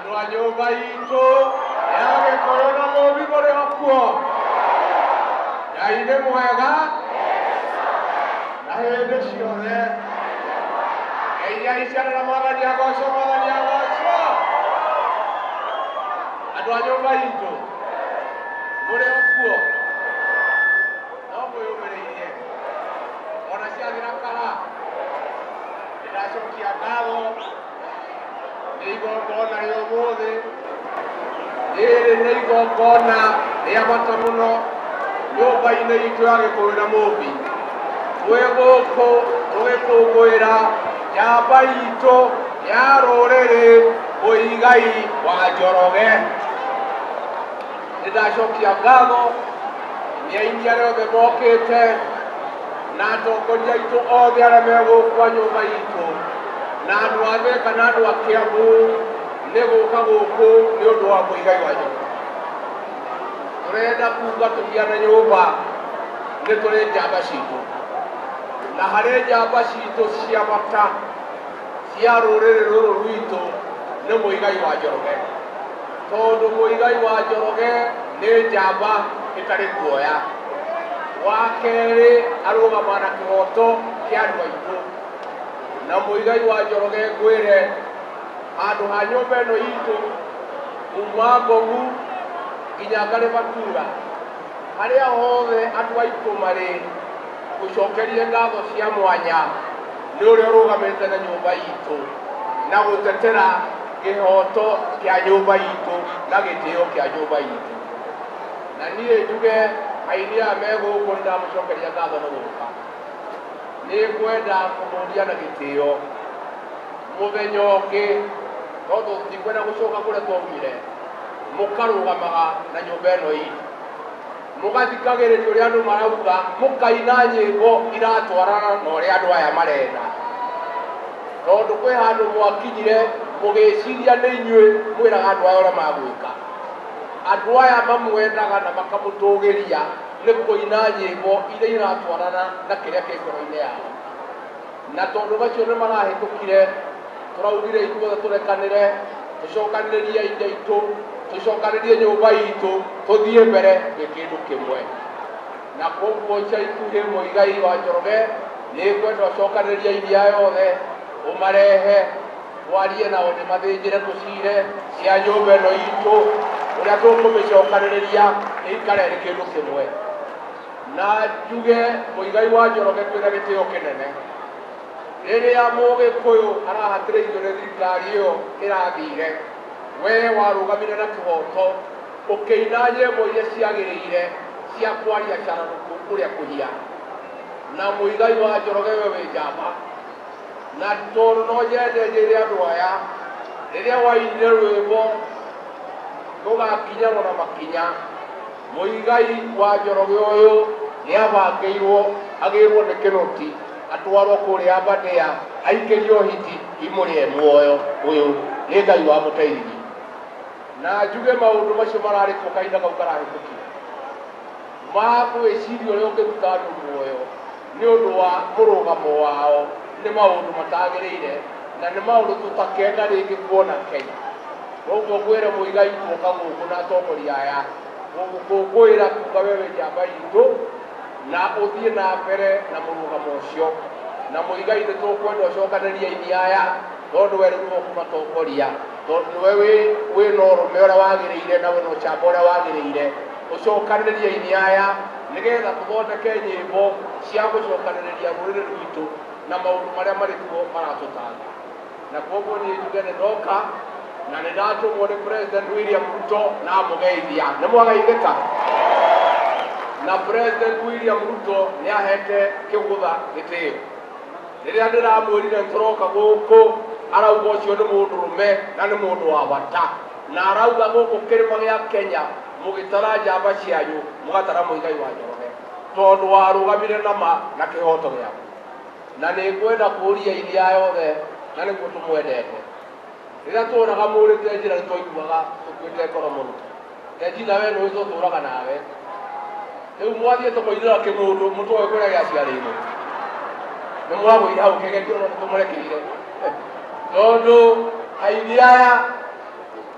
Andũ a nyũmba itũ ya Gĩkũyũ na Mũmbi mũrĩ o kuo? Ngai nĩ mwega na hĩndĩ ciothe. Geithiai ciana na Mwathani agocwo, Mwathani agocwo. Andũ a nyũmba itũ mũrĩ o kuo? No mwĩyũmĩrĩirie ona ciathira kara. Nĩndacokia ngatho nĩ igongona rĩa ũmũthĩ. Rĩrĩ nĩ igongona rĩa bata mũno nyũmba-inĩ itũ ya Gĩkũyũ na Mũmbi. Twĩ gũkũ tũgĩkũngũĩra njamba itũ ya rũrĩrĩ Mũigai wa Njoroge. Nĩndacokia ngatho nĩ aini arĩa othe mokĩte na atongoria aitũ othe arĩa me gũkũ a nyũmba itũ na andũ a Thĩka na andũ a Kĩambu nĩ gũka gũkũ nĩ ũndũ wa Mũigai wa Njoroge. Tũrenda kuga tũgiane nyũmba nĩ tũrĩ njamba citũ, na harĩ njamba citũ cia bata cia rũrĩrĩ rũrũ rwitũ nĩ Mũigai wa Njoroge, tondũ Mũigai wa Njoroge nĩ njamba ĩtarĩ guoya. Wa kerĩ arũgamaga na kĩhoto kĩa andũ aitũ, na Mũigai wa Njoroge ngwĩre handũ ha nyũmba ĩno itũ kuma Ngogu nginya Ngarĩbatura, harĩa hothe andũ aitũ marĩ, ngũcokerie ngatho cia mwanya nĩ ũrĩa ũrũgamĩte na nyũmba itũ na gũtetera kĩhoto kĩa nyũmba itũ na gĩtĩo kĩa nyũmba itũ. Na niĩ njuge aini aya me gũkũ nĩ ndamũcokeria ngatho nĩ gũka. Nĩ ngwenda kũmũria na gĩtĩo mũthenya ũngĩ, tondũ tũtikwenda gũcoka kũrĩa twaumire, mũkarũgamaga na nyũmba ĩno itũ, mũgathikagĩrĩria ũrĩa andũ marauga, mũkaina nyĩmbo iratwarana na ũrĩa andũ aya marenda. Tondũ kwĩ handũ mwakinyire mũgĩciria nĩ inyuĩ mwĩraga andũ aya ũrĩa magwĩka. Andũ aya mamwendaga na makamũtũgĩria nĩ kũina nyĩmbo iria iratwarana na kĩrĩa kĩ ngoro-inĩ yao. Na tondũ macio nĩ marahĩtũkire, tũraugire ithuothe tũrekanĩre, tũcokanĩrĩrie aini aitũ, tũcokanĩrĩrie nyũmba itũ, tũthiĩ mbere twĩ kĩndũ kĩmwe. Na koguo ica ikuhĩ Mũigai wa Njoroge nĩ ngwenda ũcokanĩrĩrie aini aya othe, ũmarehe, twarie nao, ndĩmathĩnjĩre tũcire cia nyũmba ĩno itũ, ũrĩa tũkũmĩcokanĩrĩria ĩikare ĩrĩ kĩndũ kĩmwe. Na njuge Mũigai wa Njoroge twĩna gĩtĩo kĩnene. Rĩrĩa Mũgĩkũyũ arahatĩrĩirio nĩ thirikari ĩyo ĩrathire, we warũgamire na kĩhoto, ũkĩina nyĩmbo iria ciagĩrĩire cia kwaria cararũkũ ũrĩa kũhiana. Na Mũigai wa Njoroge we wĩ njamba. Na tondũ no nyende njĩre andũ aya, rĩrĩa wainire rwĩmbo rũgakinyarwo na makinya, Mũigai wa Njoroge ũyũ nĩ abangĩirwo agĩrwo nĩ kĩnũti atwarwo kũrĩa Aberdare aikĩrio hiti imũrĩe muoyo. Ũyũ nĩ Ngai wamũteithirie. Na njuge maũndũ macio mararĩ kuo kahinda kau karahĩtũkire ma gwĩciria ũrĩa ũngĩruta andũ muoyo nĩ ũndũ wa mũrũgamo wao nĩ maũndũ matagĩrĩire na nĩ maũndũ tũtakenda rĩngĩ kuona Kenya. Koguo ngwĩre Mũigai tuoka gũkũ na atongoria aya gũgũkũngũĩra kuga we wĩ njamba itũ na ũthiĩ na mbere na mũrũgamo ũcio. Na Mũigai nĩ tũkwenda ũcokanĩrĩrie aini aya tondũ we rĩu nĩwe ũkũmatongoria, tondũ nĩwe wĩna ũrũme ũrĩa wagĩrĩire na wĩna ũcamba ũrĩa wagĩrĩire. Ũcokanĩrĩrie aini aya nĩgetha tũthondeke nyĩmbo cia gũcokanĩrĩria rũrĩrĩ rwitũ na maũndũ marĩa marĩ kuo maratũtanga. Na koguo niĩ njuge nĩ ndoka na nĩ ndatũmwo nĩ President William Ruto na amũgeithia. Nĩ mwageithĩka? Na President William Ruto nĩ ahete kĩgũtha gĩtĩo. Rĩrĩa ndĩramwĩrire nĩ tũroka gũkũ, arauga ũcio nĩ mũndũrũme na nĩ mũndũ wa bata. Na arauga gũkũ kĩrĩma gĩa Kenya mũgĩtara njamba cianyu mũgatara Mũigai wa Njoroge, tondũ warũgamire na ma na kĩhoto gĩaku. Na nĩ ngwenda kũũria aini aya othe, na nĩguo tũmwendete. Rĩrĩa tuonaga mũrĩte njĩra nĩ twaiguaga tũkuĩte ngoro mũno. Regina we nĩũĩ tũtũraga nawe. Rĩu mwathiĩte kũinĩra kĩmũndũ mũtoĩ kũrĩa gĩaciarĩirwo. Nĩ mwagũire hau kĩgerio no tũmũrekeire. Tondũ aini aya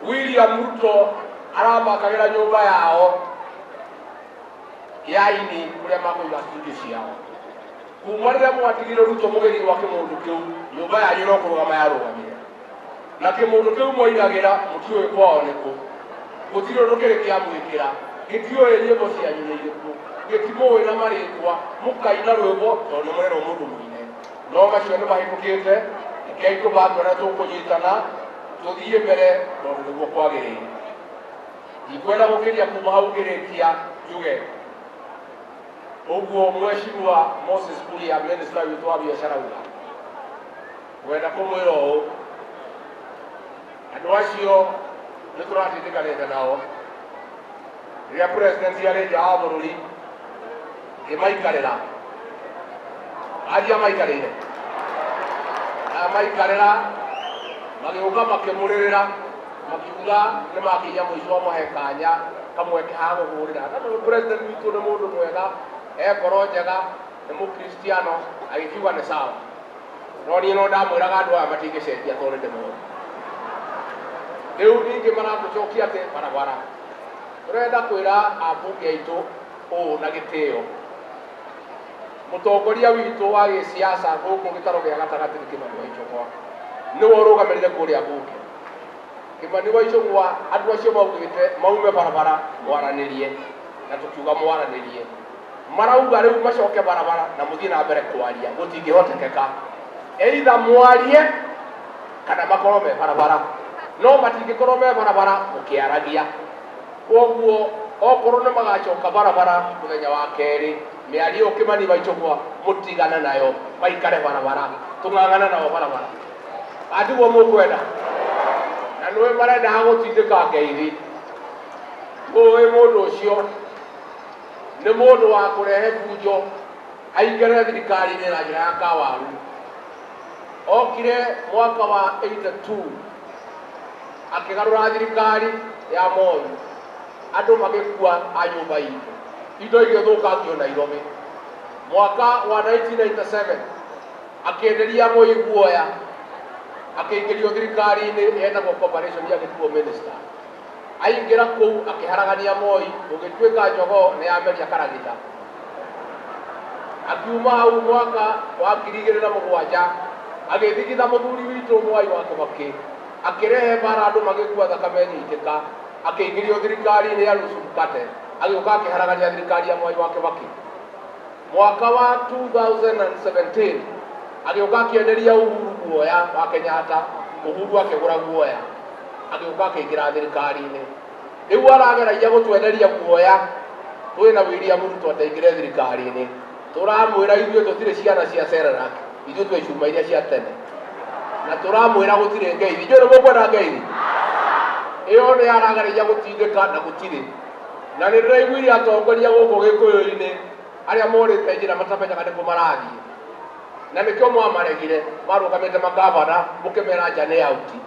William Ruto aramakagĩra nyũmba yao ya ini kũrĩa makũiga indo ciao. Kuma rĩrĩa mwatigire Ruto mũgĩthiĩ gwa kĩmũndũ kĩu, nyũmba yanyu no kũrũgama yarũgamire. Na kĩmũndũ kĩu mwainagĩra mũtiũĩ kwao nĩkũ. Gũtirĩ ũndũ kĩrĩ kĩamwĩkĩra, gĩtiũĩ nyĩmbo cianyu nĩ irĩkũ, gĩtimũĩ na marĩtwa, mũkaina rwĩmbo tondũ nĩ mũrerwo mũndũ mũine. No macio nĩ mahĩtũkĩte, rekei tũbange ũrĩa tũkũnyitana tũthiĩ mbere tondũ nĩguo kwagĩrĩire. Ndikwenda gũkĩria kuma hau ngĩrĩkia njuge ũguo Mheshimiwa Moses Kuria, minister witũ wa biacara uga, ngwenda kũmwĩra ũũ, andũ acio nĩ tũratindĩkanĩte nao rĩrĩa president arĩ nja wa bũrũri ngĩmaikarĩra, anjia maikarĩire amaikarĩra magĩũka makĩmũrĩrĩra makiuga nĩ makinya mũico amahe kanya kamweke ha gũhũrĩra. Na tondũ president witũ nĩ mũndũ mwega, e ngoro njega, nĩ mũkristiano, agĩkiuga nĩ sawa. No niĩ no ndamwĩraga andũ aya matingĩcenjia tondũ nĩ ndĩmoĩ. Rĩu ningĩ maratũcokia atĩ barabara. Tũrenda kwĩra ambunge aitũ ũũ na gĩtĩo, mũtongoria witũ wa gĩsiasa gũkũ gĩtarũ gĩa gatagatĩ nĩ Kĩmani wa Ichũgwa, nĩwe ũrũgamĩrĩire kũrĩa mbunge. Kĩmani wa Ichũgwa, andũ acio maugĩte maume barabara mwaranĩrie, na tũkiuga mwaranĩrie. Marauga rĩu macoke barabara na mũthiĩ na mbere kwaria, gũtingĩhotekeka. Either mwarie kana makorwo me barabara, no matingĩkorwo me barabara mũkĩaragia. Kwoguo okorwo nĩ magacoka barabara mũthenya wa kerĩ, mĩario ĩyo Kĩmani wa Ichũgwa mũtigane nayo, maikare barabara, tũng'ang'ane nao barabara. Andiguo mũkwenda? Na nĩwe marendaga gũtindĩka ngeithi. Tũĩ mũndũ ũcio nĩ mũndũ wa kũrehe bunjo aingĩre thirikari-inĩ na njĩra ya kawaru. Okire mwaka wa 82 akĩgarũra thirikari ya Moi, andũ magĩkua a nyũmba itũ, indo igĩthũkangio Nairobi. Mwaka wa 1997 akĩenderia Moi guoya, akĩingĩrio thirikari-inĩ yetagwo Cooperation agĩtuo minister. Aingĩra kũu akĩharagania Moi, gũgĩtuĩka njogoo nĩ yameria karagita. Akiuma hau mwaka wa 2007 agĩthigitha mũthuri witũ Mwai wa Kĩbakĩ, akĩrehe mbara andũ magĩkua thakame ĩgĩitĩka, akĩingĩrio thirikari-inĩ ya nusu mkate, agĩũka akĩharagania thirikari ya Mwai wa Kĩbakĩ. Mwaka wa 2017 agĩũka akĩenderia Uhuru guoya wa Kenyatta, Uhuru akĩgũra guoya, agĩũka akĩingĩra thirikari-inĩ. Rĩu arageragia gũtwenderia guoya twĩna William Ruto ataingĩre thirikari-inĩ. Tũramwĩra ithuĩ tũtirĩ ciana cia Cerelac, ithuĩ twĩ cuma iria cia tene. Na tũramwĩra gũtirĩ ngeithi. Inyuĩ nĩ mũkwenda ngeithi? Ĩyo nĩ arageragia gũtindĩka na gũtirĩ. Na nĩ ndĩraiguire atongoria gũkũ Gĩkũyũ-inĩ arĩa morĩte njĩra matamenyaga nĩkũ marathiĩ. Na nĩkĩo mwamaregire, marũgamĩte makabana mũkĩmera nja nĩ auti.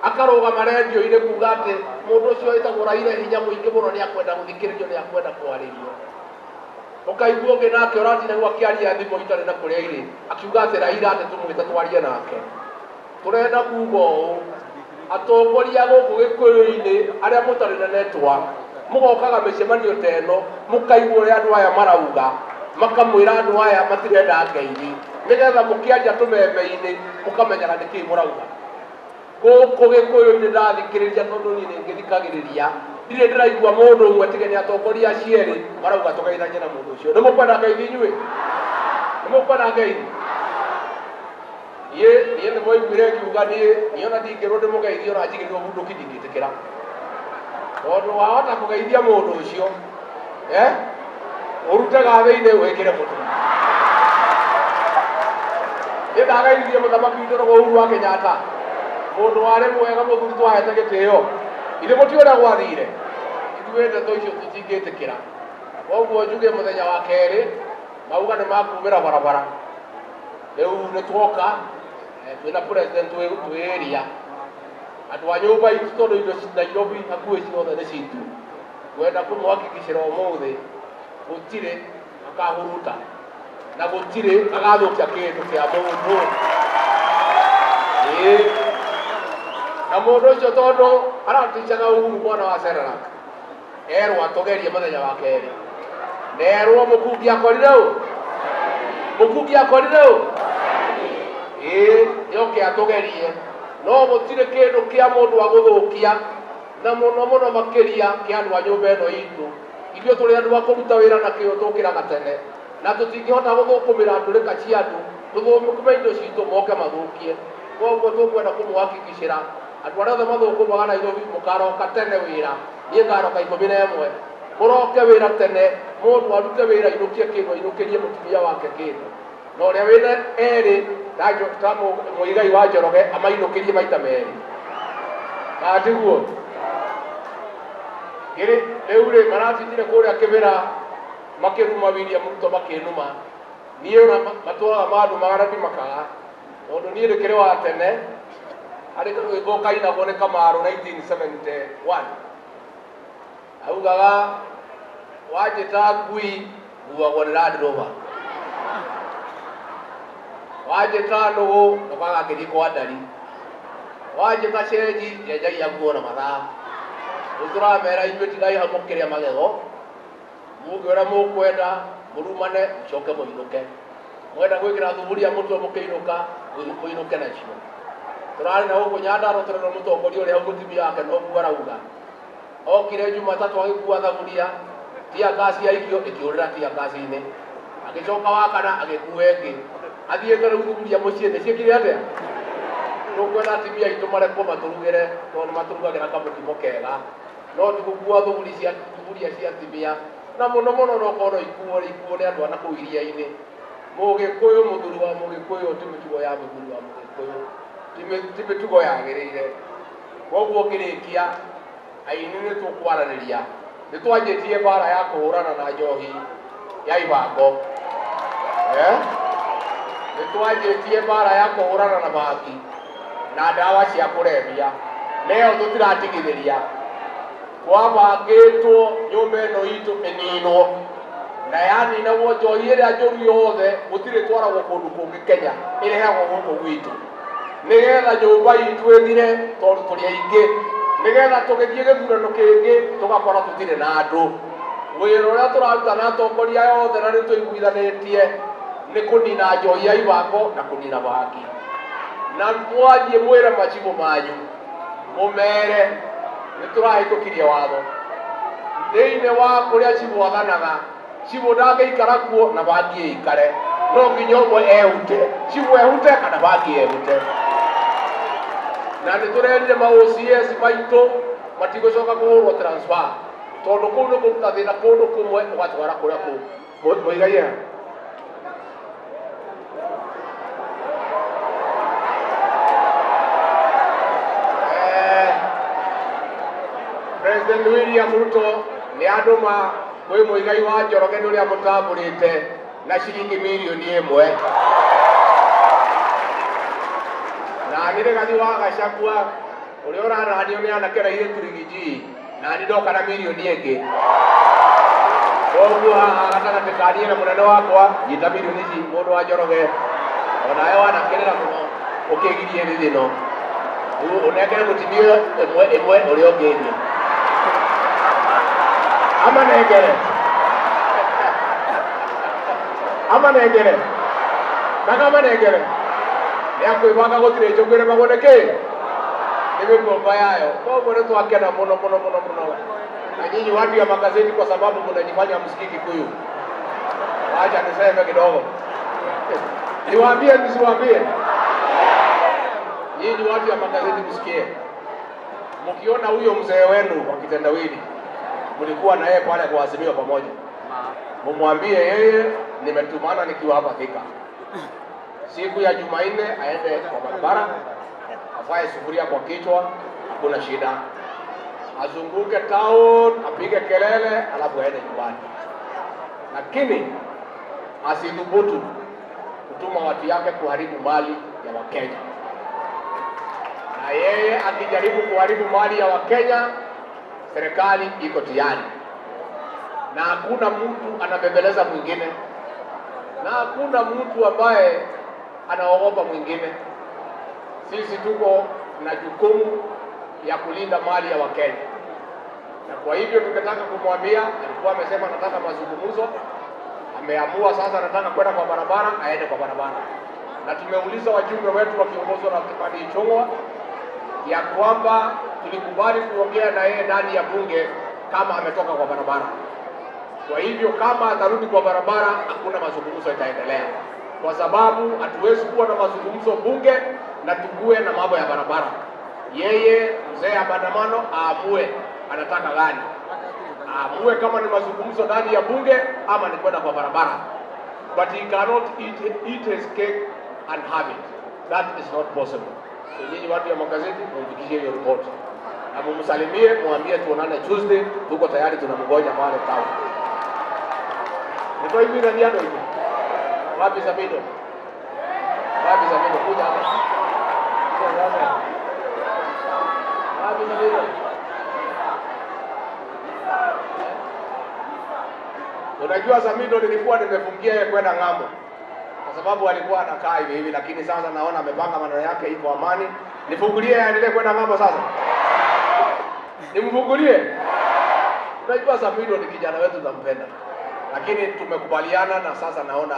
Akarũgama rendio-inĩ kuga atĩ mũndũ ũcio wĩtagwo Raila hinya mũingĩ mũno nĩ akwenda gũthikĩrĩrio, nĩ akwenda kwarĩrio. Ũkaigua ũngĩ nake ũratinda rĩu akĩaria thimũ itarĩ na kũrĩa irĩ, akiuga atĩ Raila atĩ tũmwĩte twarie nake. Tũrenda kuga ũũ, atongoria gũkũ Gĩkũyũ-inĩ arĩa mũtarĩ na network, mũgokaga mĩcemanio ta ĩno, mũkaigua ũrĩa andũ aya marauga, makamwĩra andũ aya matirenda ngeithi, nĩgetha mũkĩaria tũmeme-inĩ mũkamenyaga nĩkĩĩ mũrauga. Gũkũ Gĩkũyũ-inĩ ndathikĩrĩria tondũ niĩ nĩ ngĩthikagĩrĩria, ndirĩ ndĩraigua mũndũ ũmwe tiga nĩ atongoria acio erĩ marauga tũgeithanie na mũndũ ũcio. Nĩ mũkwenda ngeithi inyuĩ? Nĩ mũkwenda ngeithi? Niĩ niĩ nĩ mwaiguire ngiuga niĩ niĩ ona ndingĩrwo ndĩmũgeithie ona njigĩrĩrwo bunduki ndingĩtĩkĩra. Tondũ wahota kũgeithia mũndũ ũcio, eh? Ũrute gathĩ-inĩ wĩkĩre mũtwe. Niĩ ndagaithirie mũthamaki witũ nĩguo Uhuru wa Kenyatta, mũndũ warĩ mwega mũthuri twahete gĩtĩo. Ithuĩ mũtiũĩ ũrĩa gwathire? Ithuĩ ndeto icio tũtingĩtĩkĩra. Koguo njuge mũthenya wa kerĩ mauga nĩ makumĩra barabara. Rĩu nĩ twoka twĩna president twĩ area. Andũ a nyũmba itũ tondũ indo Nairobi hakuhĩ ciothe nĩ citũ. Ngwenda kũmũhakikicĩra ũmũthĩ gũtirĩ akahuruta na gũtirĩ agathũkia kĩndũ kĩa mũndũ. Ĩĩ. Na Na mũndũ ũcio tondũ araticaga Uhuru mwana wa Serelak erwo atũgerie mũthenya wa kerĩ, nerwo mũkungi akorire ũ, mũkungi akorire ũ, ĩĩ nĩoke atũgerie. No gũtirĩ kĩndũ kĩa mũndũ wa gũthũkia na mũno mũno makĩria kĩa andũ a nyũmba ĩno itũ. Ithuĩ tũrĩ andũ a kũruta wĩra na kĩo, tũkĩraga tene na tũtingĩhota gũthũkũmĩra ndũrĩka cia andũ, tũthũkũme indo citũ moke mathũkie. Koguo tũkwenda kũmũhakikicĩra andũ arĩa othe mathũkũmaga Nairobi mũkaroka tene wĩra. Niĩ ngaroka 11, mũroke wĩra tene, mũndũ arute wĩra ainũkie kĩndũ, ainũkĩrie mũtumia wake kĩndũ. Na ũrĩa wĩna erĩ ta Mũigai wa Njoroge amainũkĩrie maita merĩ. Na tiguo? Rĩu rĩ maratindire kũrĩa Kĩbĩra makĩruma William Ruto makĩnuma. Niĩ ona matũraga mandumaga na ndimakaga, tondũ niĩ ndĩkĩrĩ wa tene. Harĩ karwĩmbo kainagwo nĩ Kamaru 1971 augaga wanjĩta ngui nguagwo nĩ Land Rover, wanjĩta nũgũ ndũkagakĩthiĩ kwa ndari, wanjĩta cenji njenjagia nguo na mathaa. Rĩu tũramera inyuĩ tigai hau mũkĩrĩa magego, muge ũrĩa mũkwenda, mũrumane, mũcoke mũinũke. Mwenda gwĩkĩra thuburia mũtwe mũkĩinũka, mũinũke nacio. Tũrarĩ na gũkũ Nyandarua tũrerwo mũtongoria ũrĩa hau mũtumia wake noguo arauga. Okire Jumatatũ agĩkua thaburia, tia ngasi yaikio ĩkĩũrĩra tia ngasi-inĩ. Agĩcoka wa kana agĩkua ĩngĩ. Athiĩte rĩu thuburia mũciĩ nĩ ciĩkire atĩa? Tũkwenda atumia aitũ marekwo matũrugĩre, tondũ nĩ matũrugagĩra kamũkimo kega. No ti gũkua thuburia cia atumia. Na mũno mũno no korwo ikuo ikuo nĩ andũ a nakũu iria-inĩ. Mũgĩkũyũ, mũthuri wa mũgĩkũyũ ti mĩtugo ya mũthuri wa mũgĩkũyũ, ti mĩtugo yagĩrĩire. Koguo ngĩrĩkia, aini nĩ tũkwaranĩria. Nĩ twanjĩtie mbara ya kũhũrana na njohi ya ibango. Nĩ twanjĩtie mbara ya kũhũrana na bangi na ndawa cia kũrebia. Neo tũtiratigithĩria. Twabangĩtwo nyũmba ĩno itũ ĩninwo, na yaninagwo njohi ĩrĩa njũru yothe gũtirĩ twaragwo kũndũ kũngĩ Kenya, ĩrehagwo gũkũ gwitũ nĩgetha nyũmba itũ ĩthire, tondũ tũrĩ aingĩ, nĩgetha tũgĩthiĩ gĩthurano kĩngĩ tũgakora tũtirĩ na andũ. Wĩra ũrĩa tũraruta na atongoria aya othe na nĩtũiguithanĩtie nĩ kũnina njohi ya ibango na kũnina bangi. Na mwathiĩ mwĩre macibũ manyu mũmere nĩ tũrahĩtũkirie watho thĩinĩ wa kũrĩa cibũ athanaga. Cibũ ndangĩikara kuo na bangi ĩikare, no nginya ũmwe ehute, cibũ ehute kana bangi ehute. Na nĩ tũrerire ma OCS maitũ matigũcoka kũhũrwo transfer, tondũ kũu nĩ kũruta thĩna kũndũ kũmwe ũgatwara kũrĩa kũngĩ. Mũigai. President William Ruto nĩ andũma kwĩ Mũigai wa Njoroge nĩ ũrĩa mũtambũrĩte na ciringi mirioni 1. Na nĩ Rigathi wa Gachagua ũrĩa ũraranio nĩ anake na airĩtu rigiji, na nĩ ndoka na mirioni ĩngĩ. Koguo haha gatagatĩ ka niĩ na mũnene wakwa, nyita mirioni ici mũndũ wa Njoroge, onawe wanakĩrĩra mũno ũkĩgirie rĩrĩ no ũnengere mũtumia ĩmwe ĩmwe ũrĩa ũngĩria amanengere amanengere kana amanengere nĩ akwĩbanga gũtirĩ njũngũ ĩremagwo nĩ kĩ nĩ mĩkomba yayo. Koguo nĩ twakena mũno mũno mũno mũno. Na nyinyi watu ya magazeti, kwa sababu mnajifanya msikii Kikuyu, wacha niseme kidogo, niwaambie nisiwaambie? Nyinyi watu ya magazeti msikie, mkiona huyo mzee wenu wa kitendawili mlikuwa na yeye pale kwa Azimio pamoja, mumwambie yeye nimetumana nikiwa hapa Thika siku ya Jumanne aende kwa barabara, avae sufuria kwa kichwa, hakuna shida, azunguke town, apige kelele, alafu aende nyumbani, lakini asithubutu kutuma watu yake kuharibu mali ya Wakenya. Na yeye akijaribu kuharibu mali ya Wakenya, serikali iko tayari, na hakuna mtu anabembeleza mwingine, na hakuna mtu ambaye anaogopa mwingine. Sisi tuko na jukumu ya kulinda mali ya Wakenya, na kwa hivyo tungetaka kumwambia, alikuwa amesema anataka mazungumzo, ameamua sasa anataka kwenda kwa barabara, aende kwa barabara. Na tumeuliza wajumbe wetu wakiongozwa na Kimani Ichung'wa ya kwamba tulikubali kuongea na yeye ndani ya bunge kama ametoka kwa barabara. Kwa hivyo kama atarudi kwa barabara, hakuna mazungumzo itaendelea, kwa sababu hatuwezi kuwa na mazungumzo bunge na tukue na mambo ya barabara. Yeye mzee ya maandamano aamue anataka gani, aamue kama ni mazungumzo ndani ya bunge ama ni kwenda kwa barabara, but he cannot eat his cake and have it. That is not possible. So nyinyi watu ya magazeti mumfikishie hiyo report na mumsalimie, mwambie tuonane Tuesday, tuko tayari, tunamgoja pale town. Niko hivi na niado hivi. Wapi Samido? Wapi Samido? Kuja hapa. Kuja sasa. Wapi Samido? Unajua Samido nilikuwa nimefungia yeye kwenda ng'ambo kwa sababu alikuwa anakaa hivi hivi, lakini sasa naona amepanga maneno yake, iko amani. Nifungulie aendelee kwenda ng'ambo sasa, nimfungulie. Unajua Samido ni kijana wetu, tunampenda, lakini tumekubaliana na sasa naona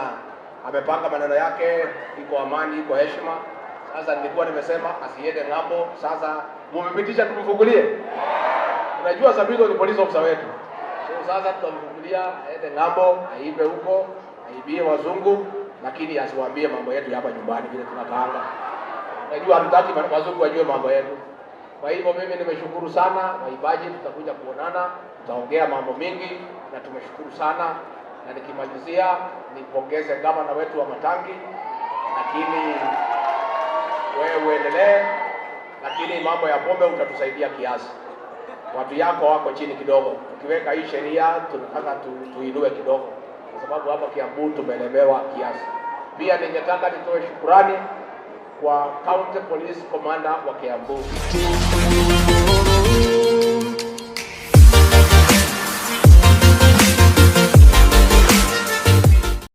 amepanga maneno yake, iko amani, iko heshima. Sasa nilikuwa nimesema asiende ng'ambo, sasa mumepitisha, tumfungulie. Unajua Samido ni police officer wetu, so sasa tutamfungulia aende ng'ambo, aibe huko, aibie wazungu, lakini asiwaambie mambo yetu hapa nyumbani vile tunakaanga. Unajua hatutaki wazungu wajue mambo yetu. Kwa hivyo mimi nimeshukuru sana waibaji, tutakuja kuonana, tutaongea mambo mingi na tumeshukuru sana. Na nikimalizia nipongeze gavana wetu wa Matangi, lakini wewe uendelee, lakini mambo ya pombe utatusaidia kiasi. Watu yako wako chini kidogo, tukiweka hii sheria tunataka tuinue kidogo, kwa sababu hapa Kiambu tumelemewa kiasi. Pia ningetaka nitoe shukurani kwa County Police Commander wa Kiambu.